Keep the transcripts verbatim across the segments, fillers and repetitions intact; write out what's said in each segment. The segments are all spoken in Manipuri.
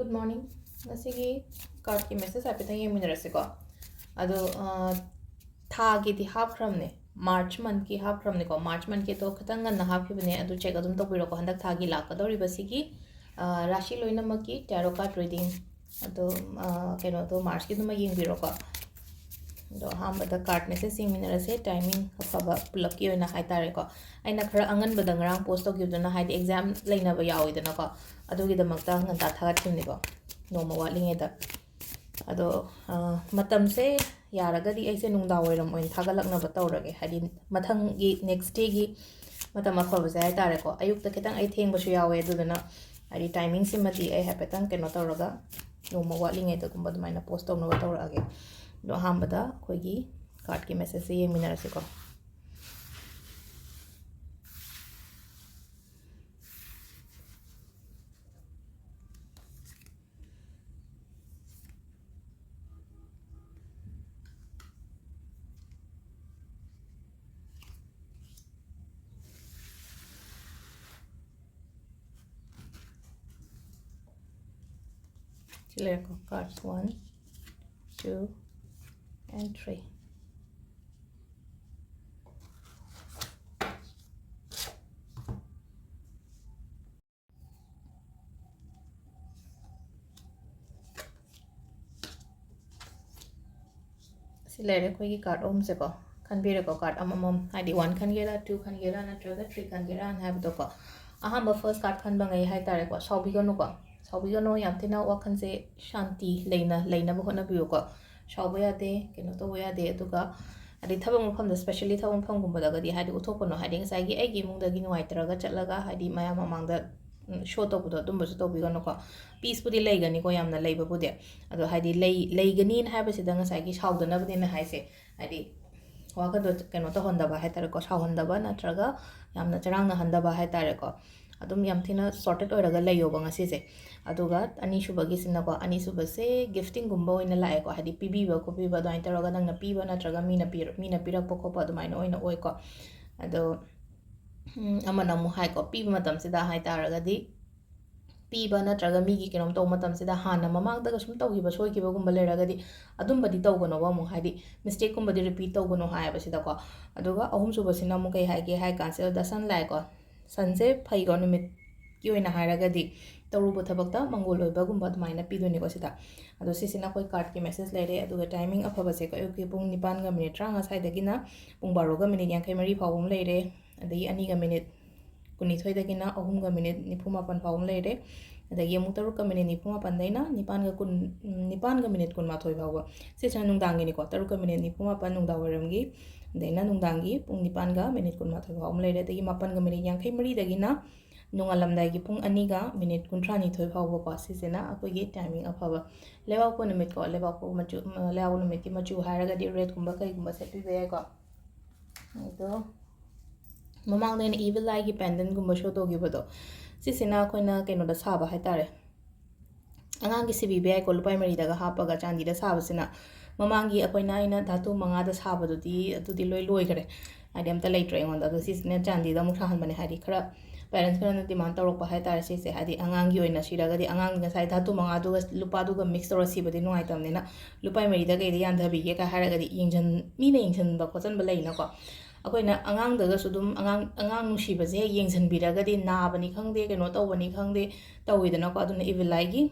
Good morning. ꯉꯁꯤꯒꯤ cardꯀꯤ message ꯍꯥꯏꯐꯦꯠꯇꯪ ꯌꯦꯡꯃꯤꯟꯅꯔꯁꯤꯀꯣ꯫ ꯑꯗꯣ, ꯑ, ꯊꯥꯒꯤꯗꯤ ꯍꯥꯞꯈ꯭ꯔꯕꯅꯦ, March monthꯀꯤ ꯍꯥꯞꯈ꯭ꯔꯕꯅꯦꯀꯣ꯫ March monthꯀꯤꯗꯣ ꯈꯤꯇꯪ ꯉꯟꯅ ꯍꯥꯞꯈꯤꯕꯅꯦ, ꯑꯗꯨ check ꯑꯗꯨꯝ ꯇꯧꯕꯤꯔꯣꯀꯣ꯫ ꯍꯟꯗꯛ ꯊꯥꯒꯤ ꯂꯥꯛꯀꯗꯧꯔꯤꯕꯁꯤꯒꯤ, ꯑ, ꯔꯥꯁꯤ ꯂꯣꯏꯅꯃꯛꯀꯤ tarot card reading ꯑꯗꯣ, ꯑ, ꯀꯩꯅꯣꯗꯣ, Marchꯀꯤꯗꯨꯃ ꯌꯦꯡꯕꯤꯔꯣꯀꯣ꯫ ꯑꯗꯣ ꯑꯍꯥꯟꯕꯗ card message ꯌꯦꯡꯃꯤꯟꯅꯔꯁꯦ, timing ꯑꯐꯕ ꯄꯨꯂꯞꯀꯤ ꯑꯣꯏꯅ ꯍꯥꯏꯇꯥꯔꯦꯀꯣ꯫ ꯑꯩꯅ ꯈꯔ ꯑꯉꯟꯕꯗ ꯉꯔꯥꯡ post ꯇꯧꯈꯤꯕꯗꯨꯅ, ꯍꯥꯏꯗꯤ exam ꯂꯩꯅꯕ ꯌꯥꯎꯋꯤꯗꯅꯀꯣ, ꯑꯗꯨꯒꯤꯗꯃꯛꯇ ꯉꯟꯇꯥ ꯊꯥꯒꯠꯈꯤꯕꯅꯤꯀꯣ, ꯅꯣꯡꯃ ꯋꯥꯠꯂꯤꯉꯩꯗ꯫ ꯑꯗꯣ, ꯑ, ꯃꯇꯝꯁꯦ ꯌꯥꯔꯒꯗꯤ ꯑꯩꯁꯦ ꯅꯨꯡꯗꯥꯡ ꯋꯥꯏꯔꯝ ꯑꯣꯏꯅ ꯊꯥꯒꯠꯂꯛꯅꯕ ꯇꯧꯔꯒꯦ, ꯍꯥꯏꯗꯤ ꯃꯊꯪꯒꯤ, next dayꯒꯤ ꯃꯇꯝ ꯑꯐꯕꯁꯦ ꯍꯥꯏꯇꯥꯔꯦꯀꯣ꯫ ꯑꯌꯨꯛꯇ ꯈꯤꯇꯪ ꯑꯩ ꯊꯦꯡꯕꯁꯨ ꯌꯥꯎꯋꯦ, ꯑꯗꯨꯗꯨꯅ ꯍꯥꯏꯗꯤ timingꯁꯤꯃꯗꯤ ꯑꯩ ꯍꯥꯏꯐꯦꯠꯇꯪ ꯀꯩꯅꯣ ꯇꯧꯔꯒ ꯅꯣꯡꯃ ꯋꯥꯠꯂꯤꯉꯩꯗꯒꯨꯝꯕ ꯑꯗꯨꯃꯥꯏꯅ post ꯇꯧꯅꯕ ꯇꯧꯔꯛꯑꯒꯦ꯫ ꯑꯗꯣ ꯑꯍꯥꯟꯕꯗ ꯑꯩꯈꯣꯏꯒꯤ cardꯀꯤ messageꯁꯦ ꯌꯦꯡꯃꯤꯟꯅꯔꯁꯤꯀꯣ꯫ ꯁꯤ ꯂꯩꯔꯦꯀꯣ, cards one, two and three꯫ ꯁꯤ ꯂꯩꯔꯦ ꯑꯩꯈꯣꯏꯒꯤ card ꯑꯍꯨꯝꯁꯦꯀꯣ꯫ ꯈꯟꯕꯤꯔꯦꯀꯣ, card ꯑꯃꯃꯝ, ꯍꯥꯏꯗꯤ one ꯈꯟꯒꯦꯔꯥ, two ꯈꯟꯒꯦꯔꯥ, ꯅꯠꯇ꯭ꯔꯒ three ꯈꯟꯒꯦꯔꯥꯅ ꯍꯥꯏꯕꯗꯣꯀꯣ꯫ ꯑꯍꯥꯟꯕ first card ꯈꯟꯕꯉꯩ ꯍꯥꯏꯇꯥꯔꯦꯀꯣ, ꯁꯥꯎꯕꯤꯒꯅꯨꯀꯣ꯫ ꯁꯥꯎꯕꯤꯒꯅꯣ, ꯌꯥꯝ ꯊꯤꯅ ꯋꯥꯈꯜꯁꯦ ꯁꯥꯟꯇꯤ ꯂꯩꯅ ꯂꯩꯅꯕ ꯍꯣꯠꯅꯕꯤꯌꯨꯀꯣ꯫ ꯁꯥꯎꯕ ꯌꯥꯗꯦ, ꯀꯩꯅꯣ ꯇꯧꯕ ꯌꯥꯗꯦ, ꯑꯗꯨꯒ ꯍꯥꯏꯗꯤ ꯊꯕꯛ ꯃꯐꯝꯗ, specially ꯊꯕꯛ ꯃꯐꯝꯒꯨꯝꯕꯗꯒꯗꯤ ꯍꯥꯏꯗꯤ ꯎꯠꯊꯣꯛꯀꯅꯨ꯫ ꯍꯥꯏꯗꯤ ꯉꯁꯥꯏꯒꯤ ꯑꯩꯒꯤ ꯏꯃꯨꯡꯗꯒꯤ ꯅꯨꯡꯉꯥꯏꯇ꯭ꯔꯒ ꯆꯠꯂꯒ ꯍꯥꯏꯗꯤ ꯃꯌꯥꯝ ꯃꯃꯥꯡꯗ, ꯎꯝ, show ꯇꯧꯕꯗꯣ ꯑꯗꯨꯝꯕꯁꯨ ꯇꯧꯕꯤꯒꯅꯨꯀꯣ꯫ Peaceꯄꯨꯗꯤ ꯂꯩꯒꯅꯤꯀꯣ, ꯌꯥꯝꯅ ꯂꯩꯕꯕꯨꯗꯤ꯫ ꯑꯗꯣ ꯍꯥꯏꯗꯤ ꯂꯩ-, ꯂꯩꯒꯅꯤꯅ ꯍꯥꯏꯕꯁꯤꯗ ꯉꯁꯥꯏꯒꯤ ꯁꯥꯎꯗꯅꯕꯅꯦꯅ ꯍꯥꯏꯁꯦ꯫ ꯍꯥꯏꯗꯤ ꯋꯥꯈꯜꯗꯣ ꯀꯩꯅꯣ ꯇꯧꯍꯟꯗꯕ ꯍꯥꯏꯇꯥꯔꯦꯀꯣ, ꯁꯥꯎꯍꯟꯗꯕ ꯅꯠꯇ꯭ꯔꯒ ꯌꯥꯝꯅ ꯆꯔꯥꯡꯅꯍꯟꯗꯕ ꯍꯥꯏꯇꯥꯔꯦꯀꯣ꯫ ꯑꯗꯨꯝ ꯌꯥꯝ ꯊꯤꯅ sorted ꯑꯣꯏꯔꯒ ꯂꯩꯌꯣꯕ ꯉꯁꯤꯁꯦ꯫ ꯑꯗꯨꯒ ꯑꯅꯤꯁꯨꯕꯒꯤꯁꯤꯅꯀꯣ, ꯑꯅꯤꯁꯨꯕꯁꯦ giftingꯒꯨꯝꯕ ꯑꯣꯏꯅ ꯂꯥꯛꯑꯦꯀꯣ, ꯍꯥꯏꯗꯤ ꯄꯤꯕꯤꯕ ꯈꯣꯠꯄꯤꯕ ꯑꯗꯨꯃꯥꯏꯅ ꯇꯧꯔꯒ ꯅꯪꯅ ꯄꯤꯕ ꯅꯠꯇ꯭ꯔꯒ ꯃꯤꯅ ꯄꯤꯔ-, ꯃꯤꯅ ꯄꯤꯔꯛꯄ ꯈꯣꯠꯄ ꯑꯗꯨꯃꯥꯏꯅ ꯑꯣꯏꯅ ꯑꯣꯏꯀꯣ꯫ ꯑꯗꯣ, ꯎꯝ, ꯑꯃꯅ ꯑꯃꯨꯛ ꯍꯥꯏꯀꯣ, ꯄꯤꯕ ꯃꯇꯝꯁꯤꯗ ꯍꯥꯏꯇꯥꯔꯒꯗꯤ ꯄꯤꯕ ꯅꯠꯇ꯭ꯔꯒ ꯃꯤꯒꯤ ꯀꯩꯅꯣꯝ ꯇꯧꯕ ꯃꯇꯝꯁꯤꯗ ꯍꯥꯟꯅ ꯃꯃꯥꯡꯗꯒ ꯁꯨꯝ ꯇꯧꯈꯤꯕ ꯁꯣꯏꯈꯤꯕꯒꯨꯝꯕ ꯂꯩꯔꯒꯗꯤ ꯑꯗꯨꯝꯕꯗꯤ ꯇꯧꯒꯅꯣꯕ ꯑꯃꯨꯛ, ꯍꯥꯏꯗꯤ ꯃꯤꯁꯇꯦꯛꯀꯨꯝꯕꯗꯤ ꯔꯤꯄꯤꯠ ꯇꯧꯒꯅꯣ ꯍꯥꯏꯌꯦꯕ ꯁꯤꯗꯀꯣ꯫ ꯑꯗꯨꯒ ꯑꯍꯨꯝꯁꯨꯕꯁꯤꯅ ꯑꯃꯨꯛ ꯀꯩ ꯍꯥꯏꯒꯦ ꯍꯥꯏ ꯀꯥꯟꯁꯤꯗ ꯗ ꯁꯟ ꯂꯥꯛꯑꯦꯀꯣ꯫ ꯁꯟꯁꯦ ꯐꯩꯀꯣ, ꯅꯨꯃꯤꯠꯀꯤ ꯑꯣꯏꯅ ꯍꯥꯏꯔꯒꯗꯤ ꯇꯧꯔꯨꯕ ꯊꯕꯛꯇ ꯃꯪꯒꯣꯜ ꯑꯣꯏꯕꯒꯨꯝꯕ ꯑꯗꯨꯃꯥꯏꯅ ꯄꯤꯗꯣꯏꯅꯤꯀꯣ ꯁꯤꯗ꯫ ꯑꯗꯣ ꯁꯤꯁꯤꯅ ꯑꯩꯈꯣꯏ ꯀꯥꯔꯠꯀꯤ ꯃꯦꯁꯦꯖ ꯂꯩꯔꯦ꯫ ꯑꯗꯨꯒ ꯇꯥꯏꯃꯤꯡ ꯑꯐꯕꯁꯦꯀꯣ, ꯑꯌꯨꯛꯀꯤ ꯄꯨꯡ ꯅꯤꯄꯥꯟꯒ ꯃꯤꯅꯤꯠ ꯇꯔꯥꯃꯉꯥ ꯁ꯭ꯋꯥꯏꯗꯒꯤꯅ ꯄꯨꯡ ꯕꯥꯔꯣꯒ ꯃꯤꯅꯤꯠ ꯌꯥꯡꯈꯩ ꯃꯔꯤ ꯐꯥꯎꯕ ꯑꯃ ꯂꯩꯔꯦ꯫ ꯑꯗꯒꯤ ꯑꯅꯤꯒ ꯃꯤꯅꯤꯠ ꯀꯨꯟꯅꯤꯊꯣꯏꯗꯒꯤꯅ ꯑꯍꯨꯝꯒ ꯃꯤꯅꯤꯠ ꯅꯤꯐꯨ ꯃꯥꯄꯟ ꯐꯥꯎꯕ ꯑꯃ ꯂꯩꯔꯦ꯫ ꯑꯗꯒꯤ ꯑꯃꯨꯛ ꯇꯔꯨꯛꯀ ꯃꯤꯅꯤꯠ ꯅꯤꯐꯨ ꯃꯥꯄꯟꯗꯩꯅ ꯅꯤꯄꯥꯟꯒ ꯀꯨꯟ, ꯎꯝ, ꯅꯤꯄꯥꯟꯒ ꯃꯤꯅꯤꯠ ꯀꯨꯟꯃꯥꯊꯣꯏ ꯐꯥꯎꯕ꯫ ꯁꯤꯁꯤꯅ ꯅꯨꯡꯗꯥꯡꯒꯤꯅꯤꯀꯣ, ꯇꯔꯨꯛꯀ ꯃꯤꯅꯤꯠ ꯅꯤꯐꯨ ꯃꯥꯄꯟ ꯅꯨꯡꯗꯥꯡ ꯋꯥꯏꯔꯝꯒꯤ, ꯑꯗꯩꯅ ꯅꯨꯡꯗꯥꯡꯒꯤ ꯄꯨꯡ ꯅꯤꯄꯥꯟꯒ ꯃꯤꯅꯤꯠ ꯀꯨꯟꯃꯥꯊꯣꯏ ꯐꯥꯎꯕ ꯑꯃ ꯂꯩꯔꯦ꯫ ꯑꯗꯒꯤ ꯃꯥꯄꯟꯒ ꯃꯤꯅꯤꯠ ꯌꯥꯡꯈꯩ ꯃꯔꯤꯗꯒꯤꯅ ꯅꯣꯡꯉꯥꯜꯂꯝꯗꯥꯏꯒꯤ ꯄꯨꯡ ꯑꯅꯤꯒ ꯃꯤꯅꯤꯠ ꯀꯨꯟꯊ꯭ꯔꯥꯅꯤꯊꯣꯏ ꯐꯥꯎꯕꯀꯣ꯫ ꯁꯤꯁꯤꯅ ꯑꯩꯈꯣꯏꯒꯤ ꯇꯥꯏꯃꯤꯡ ꯑꯐꯕ꯫ ꯂꯩꯕꯥꯛꯄꯣꯛꯄ ꯅꯨꯃꯤꯠꯀꯣ, ꯂꯩꯕꯥꯛꯄꯣꯛꯄ ꯃꯆꯨ, ꯂꯩꯕꯥꯛꯄꯣꯛꯄ ꯅꯨꯃꯤꯠꯀꯤ ꯃꯆꯨ ꯍꯥꯏꯔꯒꯗꯤ ꯔꯦꯗꯀꯨꯝꯕ ꯀꯩꯒꯨꯝꯕ ꯁꯦꯠꯄꯤꯕ ꯌꯥꯏꯀꯣ꯫ ꯑꯗꯣ ꯃꯃꯥꯡꯗ ꯑꯩꯅ ꯏꯚꯤꯜ ꯑꯥꯏꯒꯤ ꯄꯦꯟꯗꯦꯟꯒꯨꯝꯕ ꯁꯣ ꯇꯧꯈꯤꯕꯗꯣ, ꯁꯤꯁꯤꯅ ꯑꯩꯈꯣꯏꯅ ꯀꯩꯅꯣꯗ ꯁꯥꯕ ꯍꯥꯏꯇꯥꯔꯦ, ꯑꯉꯥꯡꯒꯤ ꯁꯤꯕꯤꯕ ꯌꯥꯏꯀꯣ, ꯂꯨꯄꯥ ꯃꯔꯤꯗꯒ ꯍꯥꯞꯄꯒ ꯆꯥꯟꯗꯤꯗ ꯁꯥꯕꯁꯤꯅ꯫ ꯃꯃꯥꯡꯒꯤ ꯑꯩꯈꯣꯏꯅ ꯑꯩꯅ ꯙꯥꯇꯨ ꯃꯉꯥꯗ ꯁꯥꯕꯗꯨꯗꯤ ꯑꯗꯨꯗꯤ ꯂꯣꯏ ꯂꯣꯏꯈꯔꯦ, ꯍꯥꯏꯗꯤ ꯑꯝꯇ ꯂꯩꯇ꯭ꯔꯦ ꯑꯩꯉꯣꯟꯗ꯫ ꯑꯗꯣ ꯁꯤꯁꯤꯅ ꯆꯥꯟꯗꯤꯗ ꯑꯃꯨꯛ ꯁꯥꯍꯟꯕꯅꯦ, ꯍꯥꯏꯗꯤ ꯈꯔ ꯄꯦꯔꯦꯟꯁ ꯈꯔꯅ ꯗꯤꯃꯥꯟ ꯇꯧꯔꯛꯄ ꯍꯥꯏꯇꯥꯔꯦ ꯁꯤꯁꯦ, ꯍꯥꯏꯗꯤ ꯑꯉꯥꯡꯒꯤ ꯑꯣꯏꯅ ꯁꯤꯔꯒꯗꯤ ꯑꯉꯥꯡ ꯉꯁꯥꯏ ꯙꯥꯇꯨ ꯃꯉꯥꯗꯨꯒ ꯂꯨꯄꯥꯗꯨꯒ ꯃꯤꯛꯁ ꯇꯧꯔ ꯁꯤꯕꯗꯤ ꯅꯨꯡꯉꯥꯏꯇꯕꯅꯤꯅ ꯂꯨꯄꯥ ꯃꯔꯤꯗ ꯀꯩꯗ ꯌꯥꯟꯊꯕꯤꯒꯦ ꯀꯥꯏ ꯍꯥꯏꯔꯒꯗꯤ ꯌꯦꯡꯁꯟ-, ꯃꯤꯅ ꯌꯦꯡꯁꯟꯕ ꯈꯣꯠꯆꯟꯕ ꯂꯩꯅꯀꯣ꯫ ꯑꯩꯈꯣꯏꯅ ꯑꯉꯥꯡꯗꯒꯁꯨ ꯑꯗꯨꯝ ꯑꯉꯥꯡ, ꯑꯉꯥꯡ ꯅꯨꯡꯁꯤꯕꯁꯦ ꯍꯦꯛ ꯌꯦꯡꯁꯟꯕꯤꯔꯒꯗꯤ ꯅꯥꯕꯅꯤ ꯈꯪꯗꯦ, ꯀꯩꯅꯣ ꯇꯧꯕꯅꯤ ꯈꯪꯗꯦ, ꯇꯧꯋꯤꯗꯅꯀꯣ꯫ ꯑꯗꯨꯅ ꯏꯚꯤꯜ ꯑꯥꯏꯒꯤ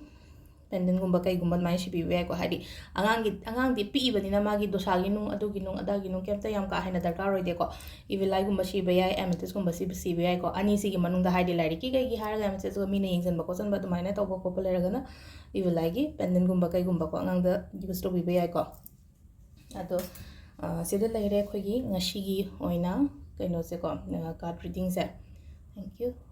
ꯄꯦꯟꯗꯦꯟꯒꯨꯝꯕ ꯀꯩꯒꯨꯝꯕ ꯑꯗꯨꯃꯥꯏꯅ ꯁꯤꯕꯤꯕ ꯌꯥꯏꯀꯣ꯫ ꯍꯥꯏꯗꯤ ꯑꯉꯥꯡꯒꯤ, ꯑꯉꯥꯡꯗꯤ ꯄꯤꯛꯏꯕꯅꯤꯅ ꯃꯥꯒꯤ ꯗꯣꯁꯥꯒꯤ ꯅꯨꯡ, ꯑꯗꯨꯒꯤ ꯅꯨꯡ, ꯑꯗꯥꯒꯤ ꯅꯨꯡ ꯀꯩꯝꯇ ꯌꯥꯝ ꯀꯥ ꯍꯦꯟꯅ ꯗꯔꯀꯥꯔ ꯑꯣꯏꯗꯦꯀꯣ꯫ ꯏꯚꯤꯜ ꯑꯥꯏꯒꯨꯝꯕ ꯁꯤꯕ ꯌꯥꯏ, ꯑꯦꯃꯦꯊꯤꯁꯀꯨꯝꯕ ꯁꯤꯕ, ꯁꯤꯕ ꯌꯥꯏꯀꯣ꯫ ꯑꯅꯤꯁꯤꯒꯤ ꯃꯅꯨꯡꯗ ꯍꯥꯏꯗꯤ ꯂꯥꯏꯔꯤꯛꯀꯤ ꯀꯩꯒꯤ ꯍꯥꯏꯔꯒ ꯑꯦꯃꯦꯊꯤꯁꯀ ꯃꯤꯅ ꯌꯦꯡꯁꯤꯟꯕ ꯈꯣꯠꯆꯟꯕ ꯑꯗꯨꯃꯥꯏꯅ ꯇꯧꯕ ꯈꯣꯠꯄ ꯂꯩꯔꯒꯅ ꯏꯚꯤꯜ ꯑꯥꯏꯒꯤ ꯄꯦꯟꯗꯦꯟꯒꯨꯝꯕ ꯀꯩꯒꯨꯝꯕꯀꯣ ꯑꯉꯥꯡꯗ ꯌꯨꯁ ꯇꯧꯕꯤꯕ ꯌꯥꯏꯀꯣ꯫ ꯑꯗꯣ, ꯑ, ꯁꯤꯗ ꯂꯩꯔꯦ ꯑꯩꯈꯣꯏꯒꯤ ꯉꯁꯤꯒꯤ ꯑꯣꯏꯅ ꯀꯩꯅꯣꯁꯦꯀꯣ, ꯑ, ꯀꯥꯔꯠ ꯔꯤꯗꯤꯡꯁꯦ꯫ Thank you꯫